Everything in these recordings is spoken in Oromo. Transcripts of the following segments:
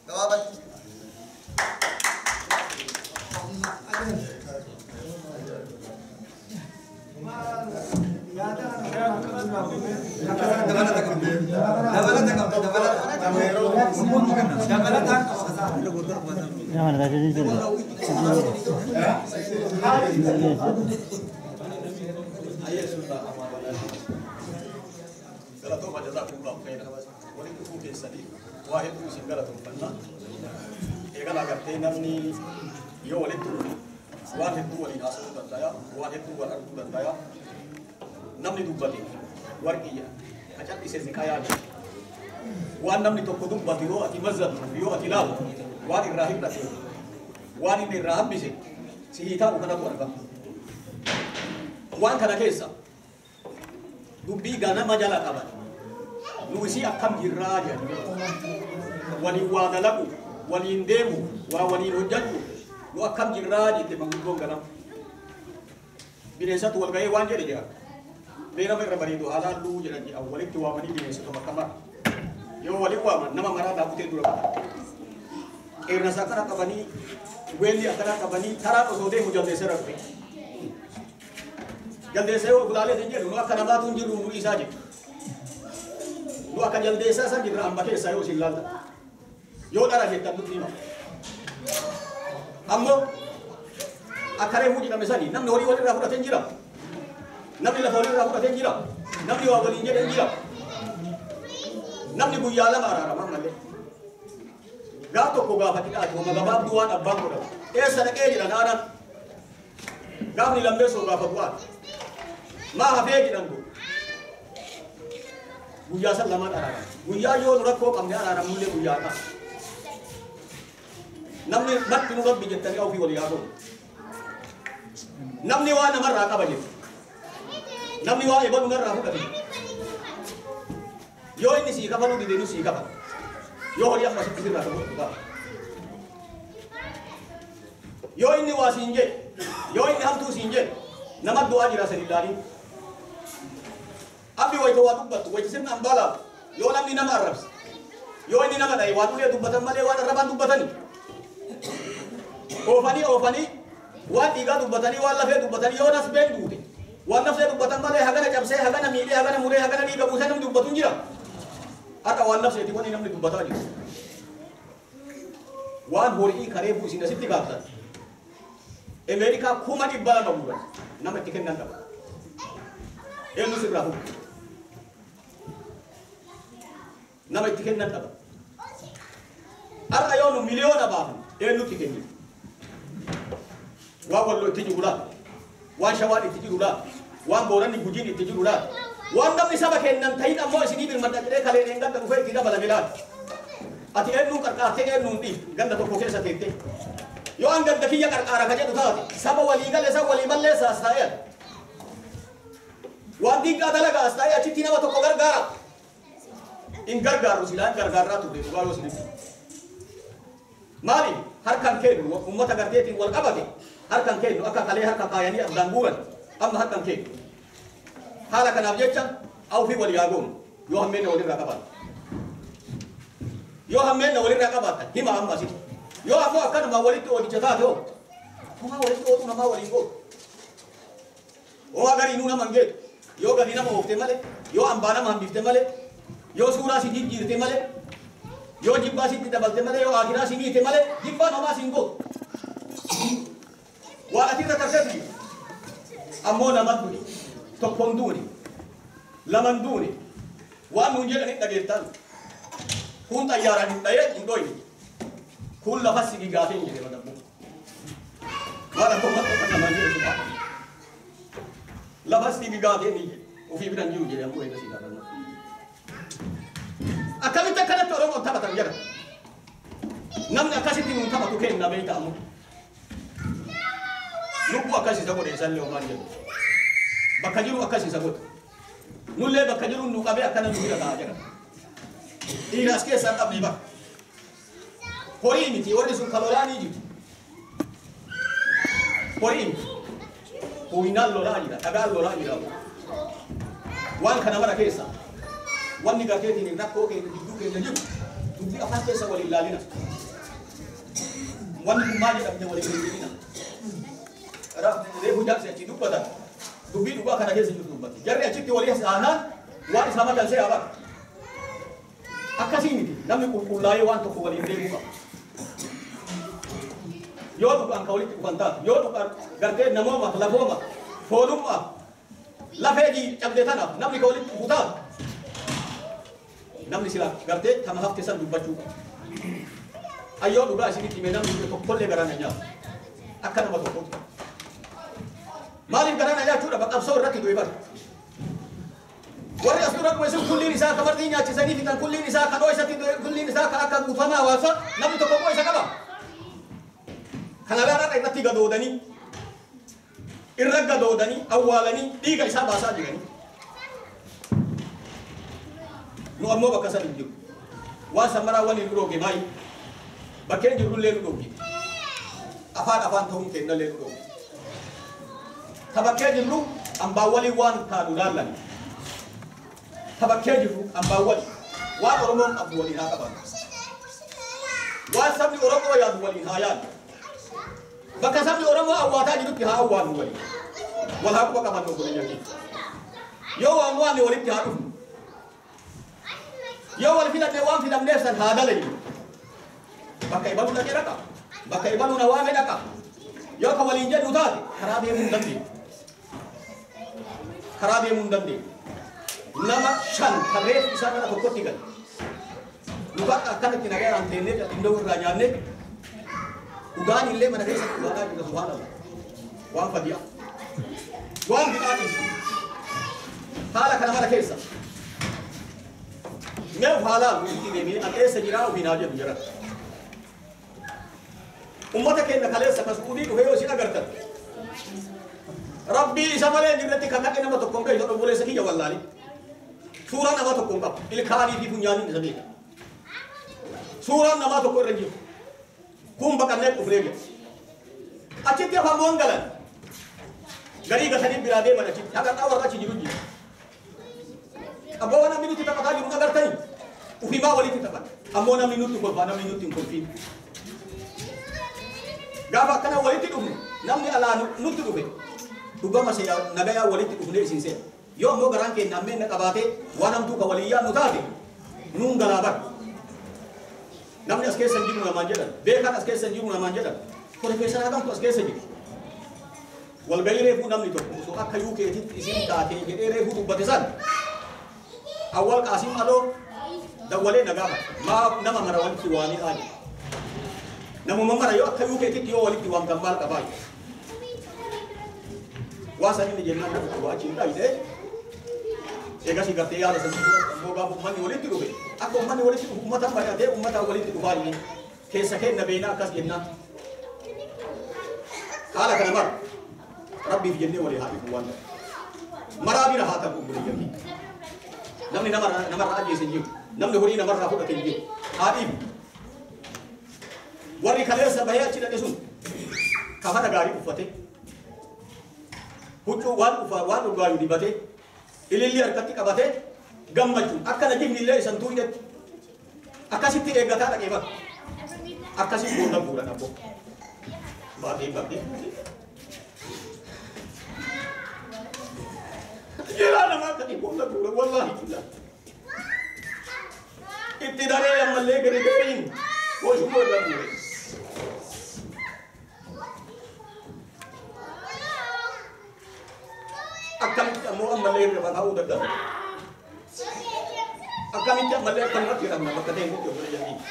Gabaabatti. Dabalata qabda. Dabalata qabda. Dabalata. Dabalataan qaba. Galatooma jazakumullahu khayran. Waliin dhufuu keessanii waa hedduu isin galatoomfanna. Eegala agartee namni yoo walitti dhufe waan hedduu waliin haasa'uu danda'a, waan hedduu wal arguu danda'a. Namni dubbate warqii jedha. Ka cal'ise ziqayaa jedha. Waan namni tokko dubbate yoo ati mazzattu, yoo ati ilaaltu, waan irraa hir'ate, waan inni irraa hambise si hiitaa'u kanatu argama. Waan kana keessa dubbii ganama jala qaban. Nu isii akkam jirraa jedhan. Waliin waa dalagu, waliin deemu, waa waliin hojjechu, nu akkam jirraa jette manguddoon ganama. Bineensatu wal ga'ee waan jedhe jira. Mee nama irra bareedu halaalluu jedhan jedhan walitti waamanii bineensota bakka mara. Yoo waliin waaman nama maraa daakutee dura qaba. Qeerransa akkana qabanii, weelli akkana qabanii, karaan osoo deemu jaldeessa irra dhufe. Jaldeessa yoo gulaalee hin jedhu nu akka namaatu hin jirru nu isaa jedhu. Nu akka jaldeessaa san jirra amba keessaa yoo isin laaltan. Yoo dhara jettan nutti hima. Ammoo akka reefuu jedhame sani namni horii walirraa fudhatee hin jira. Namni lafa walirraa fudhatee hin jira. Namni waa waliin jedhe hin jira. Namni guyyaa lama araarama malee. Gaaf tokko gaafa xiqqaati homa gabaabduu waan abbaan godhatu. Eessa dhaqee jedhan aanan. Gaafni lammeessoo gaafa bu'aati. Maa hafee jedhan kun. Guyyaa san lamaan araarama. Guyyaa yoo nu rakkoo qabne araaramullee guyyaa qaba. Namni natti nu rabbi jettanii ofii walii haa godhu. Namni waa namarraa qaba jedhu. Namni waa ebalu narraa fudhate. Yoo inni sii kafaluu dide inni sii kafala. Yoo horii amma sitti sirraa qabu qaba. Yoo inni waa siin jedhe, yoo inni hamtuu siin jedhe, nama du'aa jira san ilaalin. Abbi wayita waa dubbattu, wayita sirna hambaa laaltu, yoo namni nama arrabse, yoo inni nama dhaye waan ulee dubbatan malee waan arrabaan dubbatani. Oofanii oofanii waan dhiigaa dubbatanii waan lafee dubbatanii yoo nasbeen duute waan nafsee dubbatan malee hagana cabsee hagana miidhee hagana muree hagana dhiiga buusee namni dubbatu hin jira. Har'a waan nafseeti wanni namni dubbataa jiru. Waan horii karee buusin asitti gaaftan. Ameerikaa 200,000 buuran nama itti kennan qaba. Eenyu sirraa fuudha? Nama itti kennan qaba. Har'a yoo nu miliyoona baafne eenyutti kennina? Waan Walloo itti jiru laata? Waan Shawaan itti jiru laata? Waan Booranni Gujiin itti jiru laata? Waan namni saba kennan ta'in ammoo isinii birmadha jedhee kaleen eengadda dhufee itti dabalame laata? Ati eenyuun qarqaartee eenyuun dhiifte ganda tokko keessa teettee? Yoo an ganda kiyya qarqaara ka jedhu taate saba walii gale san walii balleessaas taa'ee ati. Waan diqqaa dalagaas taa'ee achitti nama tokko gargaara. In gargaarru silaa hin gargaarraa turre dhugaa yoo isinitti. Maaliif harkan kennu uummata garteetiin wal qabate harkan kennu akka kalee harka kaayanii addaan guuran amma harkan kennu. Haala kanaaf jecha awfii wal yaagoon yoo hammeenna walirraa qabaatan. Yoo hammeenna walirraa qabaatan hima amma asitti. Yoo ammoo akkanuma walitti oodicha taate hoo homaa walitti ootuu namaa waliin gootu. Homaa gariinuu nama hin geetu. Yoo gadi nama oofte malee, yoo ambaa nama hambifte malee, yoo suuraa si jijjiirte malee, yoo jibbaa sitti dabalte malee, yoo akiraa si miite malee, jibbaan homaa si hin gootu. Waan ati irra tarteetu jira. Ammoo nama du'e, tokkoon duune, laman duune, waan nuun jedhan hin dhageettan. Kun xayyaaraan hin dhayee hin dhoyne. Kun lafa si gigaatee hin jedhe madabbu. Waan akkuma tokko namaan jedhe subhaan. Lafa si gigaatee ni jedhe. Ofii bira hin jiru jedhe ammoo eega si gaafanna. Akkamitti akkanatti Oromoon taphatan jedha. Namni akkasitti nuun taphatu kenna beekta ammoo. Lubbuu akkas isa godhe isallee homaan jedhu. Bakka jiru akkas isa godhe. Nullee bakka jiru nu qabee akkana nu bira ta'a jedha. Dhiira as keessaa hin qabne bakka. Horii miti warri sun kan lolaanii jiru. Horii miti. Huinaan lolaa jira, dhagaan lolaa jira. Waan kana mara keessa wanni garteetiin rakkoo keenya gidduu keenya jiru dubbii afaan keessa waliin laalina. Wanni kun maal jedhamne waliin hin jedhina. Reefu jaarsi achi dubbatan dubbii dhugaa kana keessa jiru dubbate. Jarri achitti walii haasa'anaan waan isaa maxxansee haa bara. Akkasii miti namni qulqullaa'ee waan tokko waliin deemuu qaba. Yoo dhugaan ka walitti dhufan taate yoo dhugaan gartee namoomaaf lafoomaaf foonummaaf lafee cabde tanaaf namni ka walitti dhufu taate namni silaa gartee tama hafte san dubbachuu qaba. Ayyoo dhugaa isinitti himee namni tokkollee garaa na nyaatu akka nama tokkooti. Maaliif garaa na nyaachuudha qabsoo irratti du'e bara. Warri as dura dhufe sun kulliin isaa ka martii nyaachisanii fixan kulliin isaa ka dhoo isatti du'e kulliin isaa ka akka guutamaa hawaasa namni tokko immoo isa qaba. Kana laala irratti gadoodanii irra gadoodanii awwaalanii dhiiga isaa baasaa jiranii. Nu ammoo bakka san hin jiru. Waan san maraa waan hin dhooge maayi. Bakkeen jirrullee nu dhooge. Afaan afaan ta'uun kennallee nu dhooge. Ta bakkee jirru hambaa walii waan taanu laallan. Ta bakkee jirru hambaa walii waan Oromoon qabdu waliin haa qabaannu. Waan sabni Oromoo yaadu waliin haa yaadu. Bakka sabni Oromoo awwaataa jirutti haa awwaannu waliin. Wal haa quba qabannu obboleeyyan keenya. Yoo waan waanne walitti haa dhufnu. Yoo wal filanne waan filamneef san haa dalaynu. Bakka ibaluu dhaqee dhaqa. Bakka ibaluu na waame dhaqa. Yoo ka waliin jedhu taate karaa deemuu hin dandeenyu. Karaa deemuu hin dandeenyu. Nama shan kan reefu isaa gara tokkotti gale. Nu bakka akkanatti nagaan teennee callinnoo irraa nyaannee dhugaan illee mana keessatti dhugaataa jirra subhaanallah. Waan fadiyaa. Waan bidhaa dhiisu. Haala kana mara keessa. Mee of haalaan itti deemee an eessa jiraa ofiin haa jedhu jira. Ummata keenya kaleessa ka Su'uudii dhufee yoo isin agartan. Rabbii isa malee hin jirretti kakadhe nama tokko hin beektu obboleessa kiyya wallaali. Suuraa nama tokko hin qabu. Ilkaanii fi funyaaniin isa beeka. Suuraan namaa tokko irra hin jiru. Kun baqannee dhufnee jira. Achitti afaan galan. Garii gatanii biraa deeman achitti. Haqa warra achi jiru jira. Abboo namni nuti taphataa jiru agartanii. Ufimaa walitti taphata. Ammoo namni nutti kolfaa namni nutti hin kolfiin. Gaafa akkana walitti dhufne namni alaa nutti dhufe dhugama nagayaa walitti dhufnee isin seena. Yoo ammoo garaan keenya ammeen na qabaatee waan hamtuu ka walii yaadnu taate nuun galaa bara. Namni as keessa hin jiru namaan jedhan. Beekaan as keessa hin jiru namaan jedhan. Profeesara hagamtu as keessa jiru. Walgahii reefuu namni tokko osoo akka UK'titti isin taatee jedhee reefuu dubbate san awwal Qaasim Aloo dawwalee na gaafate. Maaf nama mara walitti waamii jedhe. Namuma mara yoo akka UK'titti yoo walitti waamtan maal qabaa jedhe. Waa san inni jennaan nama tokko achi hin dhayne. Eegasii gartee yaada san ammoo gaafa uummanni walitti dhufe akka uummanni walitti dhufu uummata mari'atee uummata walitti dhufaa inni keessa kenna beekna akkas jennaan. Haala kana mara Rabbiif jennee walii haa dhifu waan ta'e. Maraa bira haa ta'u obboleeyyan keenya. Namni namarraa ajjeese hin jiru. Namni horii namarraa fudhate hin jiru. Haa dhiifu. Warri kaleessa bahee achi dhaqe sun kafana gaarii uffate huccuu waan uffaa waan dhugaayu dibatee ililli harkatti qabatee gammachuun akka najifni illee isan tuuyetti akkasitti eeggataa dhaqee bara. Akkasii booda fuudhan abboo. Baatee baatee. Jiraa namaa akkasii booda fuudhan wallaahi billah. Itti daree ammallee gadi gariin hojii irra fuudhe. Akkamitti ammoo ammallee irra taa'uu dadhabe. Akkamitti ammallee akkanumatti jedhamna bakka ta'e nuti obboleeyyan keenya.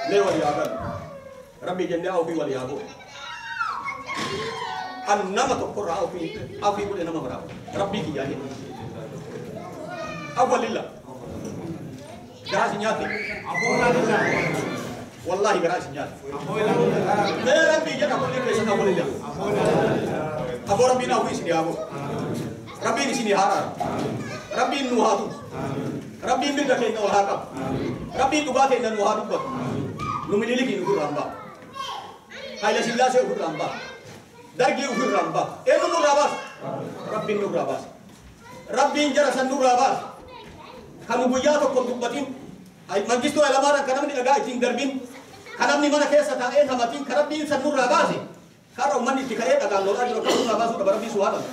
Mee walii haa galu. Rabbi jennee ofii walii haa godhu. An nama tokkorraa ofii godhe nama biraa. Rabbii kiyyaa jedhe. Awwalillah. Garaa si nyaate. Wallaahi garaa si nyaate. Mee Rabbii jedha kulli keessan awwalillah. Aboo Rabbiin hawwii isinii haa godhu. Rabbiin isinii haa araaru. Rabbiin nu haa tumsu. Rabbiin mirga keenya ol haa qabu. Rabbiin dhugaa keenya nu haa dubbatu. Nu Minilikiin ofirraa hin baasu. Haayila Sillaasee ofirraa hin baasu. Dargii ofirraa hin baasu. Eenyu nurraa baasa? Rabbiin nurraa baasa. Rabbiin jara san nurraa baasa. Kan nu guyyaa tokko hin dubbatin Mangistuu Hayilamaariyaam kan namni dhagaa ittiin darbin Kanamni mana keessa taa'ee namatiin kan Rabbiin san nurraa baase karra uummanni itti ka'ee dhagaan lolaa jiru kan nurraa baasuu qaba Rabbiin su'aa qaba.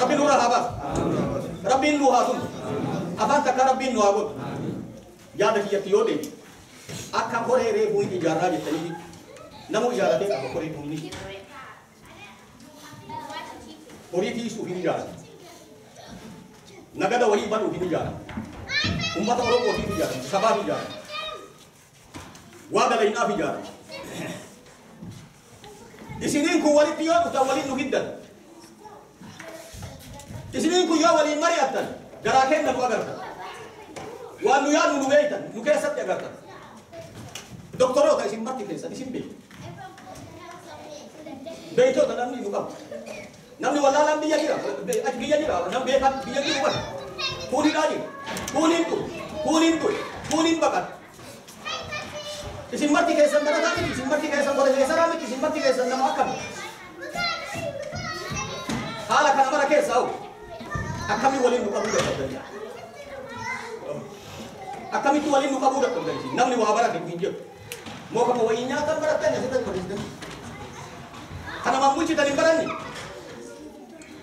Rabbi nurraa haa baasu. Rabbiin nu haa tunu. Afaan takka Rabbiin nu haa godhu. Yaada kiyyatti yoo deebi akka koree reefuu hin ijaarraa jettanii namu ijaaratee qaba koree humni. Horii tiisuuf hin ijaarame. Nagada wayii banuuf hin ijaarame. Uummata Oromootiif ijaarame. Sabaaf ijaarame. Waa dalainaaf ijaarame. Isiniin kun walitti yoo dhuftan waliin nu hiddan. Isiniin kun yoo waliin mari'attan garaa kenna nu agartan. Waan nu yaadnu nu beektan nu keessatti agartan. Doktoroota isin marti keessan isin beektu. Beeytoota namni nu qabu. Namni wallaalaan biyya jira, achi biyya jira, namni beekan biyya jiru bara. Kun hidhaa jira, kun hin dhufu, kun hin du'e, kun hin baqatu. Isin marti keessan barataa miti, isin marti keessan profeesaraa miti, isin marti keessan nama akkami. Haala kana mara keessa hoo akkamiin waliin nu qabuu dadhabdan? Akkamitti waliin nu qabuu dadhabdan isin? Namni waa barate hin jiru. Moo kama wayii nyaatan barattan asirratti barreessitan. Kanamaan bulchitan hin baranne.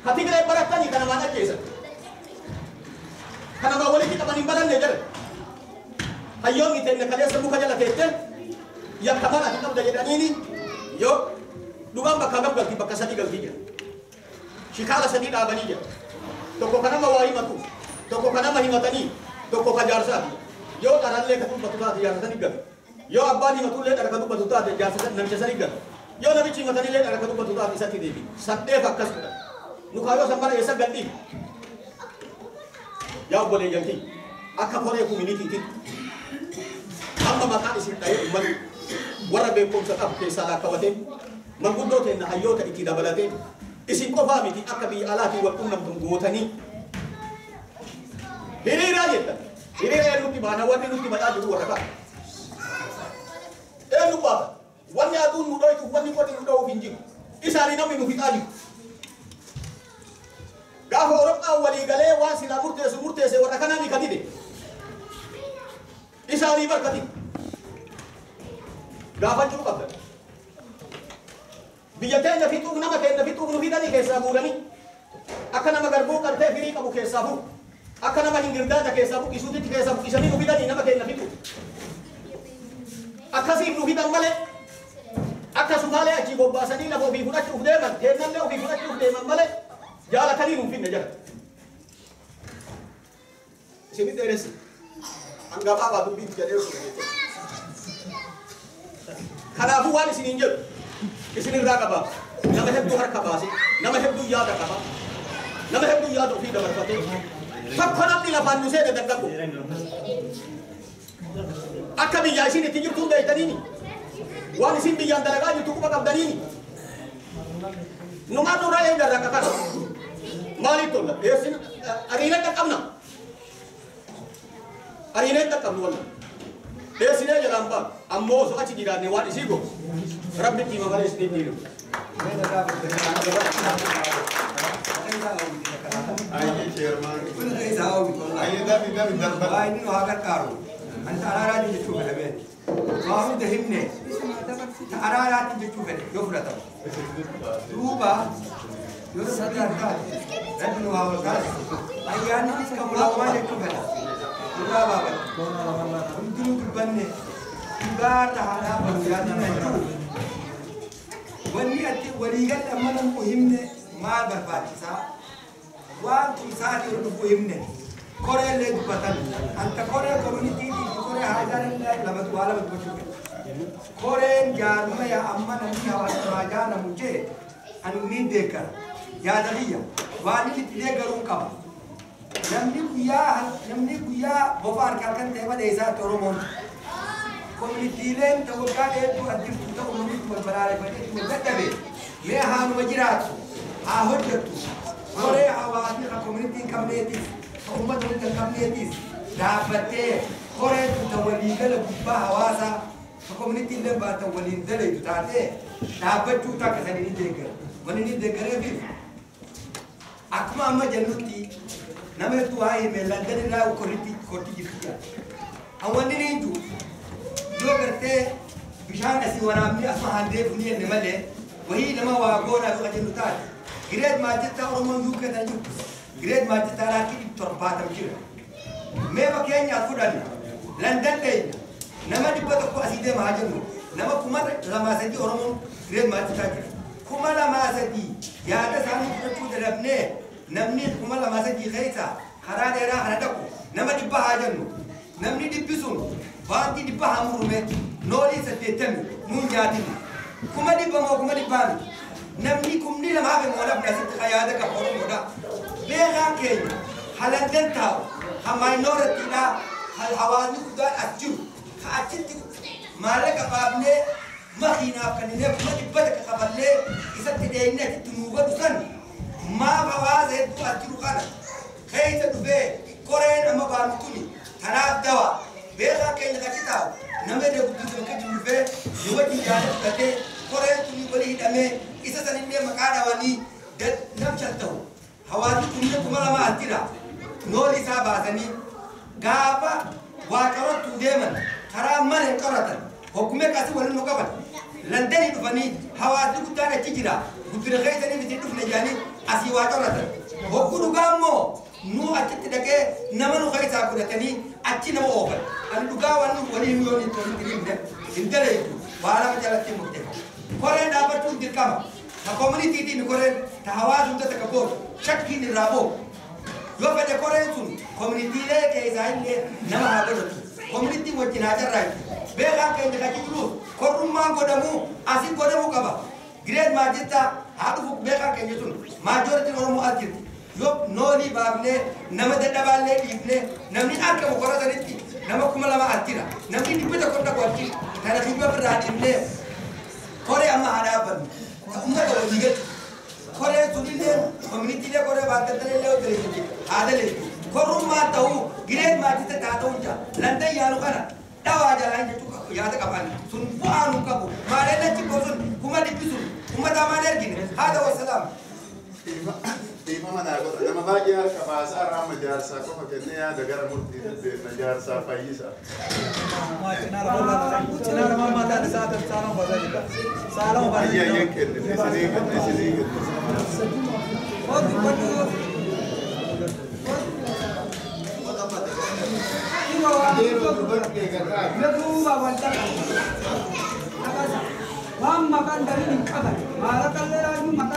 Ka Tigree barattanii kanamaan ajjeesan. Kanamaan walitti qaban hin baranne jedhan. Hayyoonni teenne kaleessa muka jala teette yakkamaan ati qabda jedhaniini yoo dhugaan bakka hagam galti bakka sadii galtii jedha. Shikaala sadii dhaabanii jedha. Tokko kan nama waa himatu, tokko kan nama himatanii, tokko ka jaarsaati. Yoo dharallee ka dubbatu taate jaarsa sanii gala. Yoo abbaan himatullee dhara ka dubbatu taate jaarsa namicha sanii gala. Yoo namichi himatanillee dhara ka dubbatu taate isatti deebi. Saddeef akkas godhan. Nu kaayoo san mara eessa gadhiif? Yaa obboleeyyan kiyya akka koree kuminitiitiin amma maqaan isin dha'ee uummanni warra beekumsa qabu keessaa lakkaawwatee manguddoo teenna hayyoota itti dabalatee isin qofaa miti akka biyya alaatiin wal qunnamtu gootanii hiriiraa jettan. Hiriira eenyutti baana wanni nutti ba'aa jiru warra kaan. Eenyu baata? Wanni aduun nu dhoytuuf wanni qorri nu dho'uuf hin jiru. Isaanii namni nu fixaa jiru. Gaafa Oromoon walii galee waan silaa murteessu murteesse warra kanaa ni kadide. Isaanii barkati. Gaafachuu qabdan. Biyya teenya fixuuf nama keenya fixuuf nu fidanii keessaa guuranii akka nama garbuu qartee firii qabu keessaa bu'u. Akka nama hin girdaata keessaa buqqisuutitti keessaa buqqisanii nu fidanii nama keenya fixuuf. Akkasiif nu fidan malee akka Sumaalee achii bobbaasanii lafa ofii fudhachuuf deeman teennallee ofii fudhachuuf deeman malee jaalatanii nu hin finne jala. Isinit dheeressa. Hangafaabaa dubbiin jedhee osoo jechuudha. Kanaafuu waan isiniin jedhu isinirraa qabaa. Nama hedduu harka baase, nama hedduu yaada qaba, nama hedduu yaada ofii dabarfatee tokko namni lafaan nu seene dargaggo. Akka biyyaa isin itti jirtuun beektaniini. Waan isin biyyaan dalagaa jirtu quba qabdaniini. Numaan nurraa eegarra akka kana. Maaliif tolla? Eessin ariinee qaqqabna. Ariinee qaqqabnu walla. Eessinee jalaan baanu. Ammoo osoo achi jiraanne waan isii gootu. Rabbitti hima malee isiniin dhiiru. Ayyee chairman. Ayyee dafi dafi darba. Inni nu haa gargaaru. Ani araaraatiin jechuu fedha mee. Waa hunda himne. Araaraatiin jechuu fedhe yoo fudhatamu. Duuba yoo sadarkaa taate rabbi nu haa ol kaasu. Ayyaanni qabu jechuu fedha. Dhugaa baabata. Hundinuu dubbanne dhugaarra haa dhaabbatu yaadni na jiru. Wanni ati waliigalli amma namuu himne maal barbaachisaa? Waan tumsaatii ol dhufuu himne. Koree illee dubbatan. Anta koree koominiitiitii fi koree haajaan illee lamatu waa lama dubbachuu fedha. Koreen jaarmaya amma namni hawaasa haajaa namu jee ani ni deeggara. Yaada kiyya waan inni itti deeggaruun qaba. Namni guyyaa bofa harka halkan ta'e badheessaatti Oromoon. Koominiitiileen waggaa dheertuu as jirtu ta'u uummanni wal balaaleffatee wal dadhabe mee haanuma jiraattu haa hojjettu. Koree hawaasni kan koominiitii hin qabneetis kan uummata hunda hin qabneetis dhaabbattee koree tun ta waliigala gubbaa hawaasaa kan koominiitii illee baatan waliin dalaytu taatee dhaabbachuu takka sanii ni deeggara. Wanni ni deeggareefis akkuma amma jennutti nama hedduu haa hime London irraa korritti korti jirti jira. Wanni ni jiru Yoo gartee bishaan asii waraabnee asuma handee funii jenne malee wahii nama waa goonaa yoo jennu taate Great Manchester Oromoon UK tan jiru Great Manchester raakii 70 jira. Mee fakkeenyaaf fudhanna London dheeyna nama 100 asii deema haa jennu nama 2003 Oromoon Great Manchester jira. 2003 yaada isaanii fudhachuu dadhabnee namni 2003 keessa karaa dheeraa kana dhaqu nama 100 haa jennu namni 100 sun baantii 100 haa murume noolii 80 nuun nyaatini 100 moo 100 namni 2000 hafe moo lafni asitti yaada qaba Oromoodha. Beekaan keenya halandan taa'u ha minoritiidha hal hawaasni guddaan as jiru ha achitti maallaqa baafnee makiinaaf kenninee 100 kafallee isatti dheeynee achitti nuu godhu san maaf hawaasa hedduu as jiru kana keessa dhufee koreen amma baanu tuni tanaaf dawa beekaan keenya achi taa'u nama edee guddisa bakka jiru dhufee nu wajjin yaada fudhatee koreen tuni walii hidhamee isa sanillee maqaa dhawanii namshan ta'u hawaasni 2000 as jira nooli isaa baasanii gaafa waa qarottuu deeman karaa mana hin qaratan hoggumee qasii waliin nu qaban Londonii dhufanii hawaasni guddaan achi jira guddina keessanii isin dhufne jedhanii asii waa qaratan hogguu dhugaa immoo nu achitti dhaqee nama nu keessaa godhatanii achi nama oofan ani dhugaa waan nu waliin yoon hin tolin himne hin daleetu waa lama jalatti murteeffamu koreen dhaabbachuun dirqama ta communitiitiin koreen ta hawaasa hunda takka boodu shakkiin irraa boodu yoo fedhe koreen sun communitiilee keessaa illee nama haa godhatu communitiin wajjin haa carraaqu beekaan keenya kachi jiruuf korrummaan godhamuu asii godhamuu qaba Great Manchester haa dhufu beekaan keenya sun maajoritiin Oromoo as jirti yoo noolii baafnee nama dadhabaallee dhiifnee namni argamu kora sanitti nama 2000 as jira namni 100 dhaqu achi kana kiyyoo irraa dhiifnee koree amma haa dhaabbannu uummata walii galchu koreen sunillee communitiilee koree baattattanillee hojjetu haa daleessu korrummaan ta'uu Great Manchester taa ta'uu jira London yaanu kana dhawaa jalaan jechuu yaada qaban sun bu'aa nu qabu maaleen achi sun 100 sun uummata maal ergine haa ta'u wassalaam. Dhiifama naa godha nama baay'ee harka baasaa raama jaarsaa qofa kennee yaada gara murtii deemna jaarsaa fayyisaa. Ayyaa kenne isinii kenne isinii kenne. Waan maqaan dariin hin qaban maallaqallee raajuu maqaan.